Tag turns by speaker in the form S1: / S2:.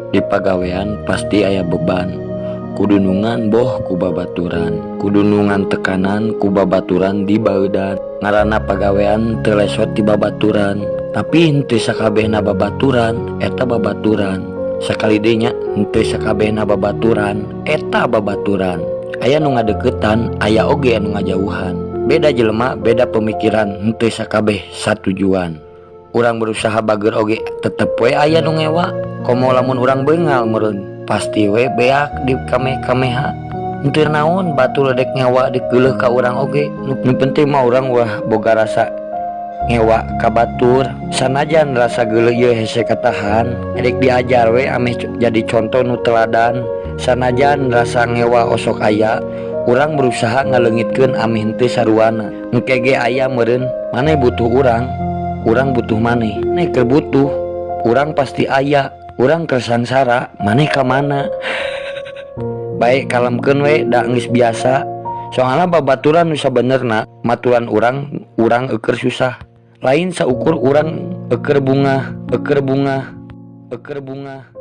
S1: Di pagawean pasti aya beban, kudunungan boh ku babaturan, kudunungan tekanan ku babaturan di baeudan. Ngaranna pagawean teu lesot ti babaturan, tapi henteu sakabehna babaturan eta babaturan. Sakali deui nya, henteu sakabehna babaturan eta babaturan. Aya nu ngadeukeutan, aya oge anu ngajauhan. Beda jelema, beda pemikiran, henteu sakabeh satujuan. Urang berusaha bager oge tetep we aya nu ngewa. Komo lamun urang beungal meureun, pasti we beak di kameh-kameha. Henteu naon batur dek ngewa dikeuleuh ka urang oge. Nu penting mah urang ulah boga rasa ngewa ka batur. Sanajan rasa geuleuh ieu hese katahan, edek diajar we ameh jadi conto nu teladan. Sanajan rasa ngewa osok aya, urang berusaha ngaleungitkeun ameh henteu saruana. Engke ge aya meureun, maneh butuh urang, urang butuh maneh. Maneh keur butuh, urang pasti aya. Urang keur sangsara, maneh ka mana? Bae kalemkeun we da geus biasa. Soalna babaturan nu sabenerna maturan urang, urang eueuh susah. Lain saukur urang eueuh bungah, eueuh bungah, eueuh bungah.